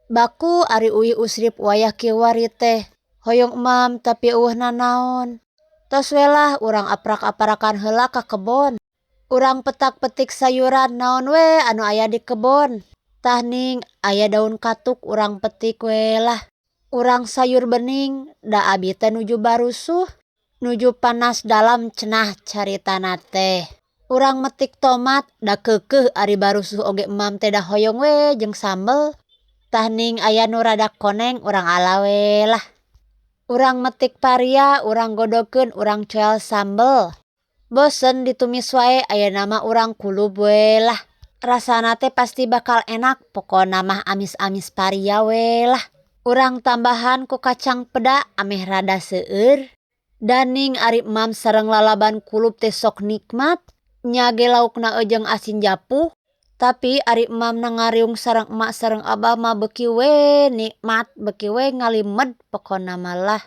Baku ari uih usrip wayah kiwari teh. Hoyong emam tapi euweuh nanaon. Tos we lah urang aprak-aprakan heula ka kebon. Urang petak-petik sayuran naon we anu aya di kebon. Tah ning aya daun katuk, urang petik we lah. Urang sayur bening, da abi teh nuju barusuh. Nuju panas dalam cenah caritana teh. Urang metik tomat, da keukeuh ari barusuh oge emam teh da hoyong we jeung sambel. Tah ning aya nu rada koneng, urang ala we lah. Urang metik paria, urang godogkeun, urang coel sambel. Bosen ditumis wae, ayeuna mah urang kulub we lah. Rasana teh pasti bakal enak, pokona mah amis-amis paria we lah. Urang tambahan ku kacang peda ameh rada seueur. Daning ari emam sareng lalaban kulub teh sok nikmat. Nya ge laukna jeung asin japuh. Tapi ari emam na ngariung sareng emak sareng abah mah beuki we nikmat, beuki we ngalimed pokona mah lah.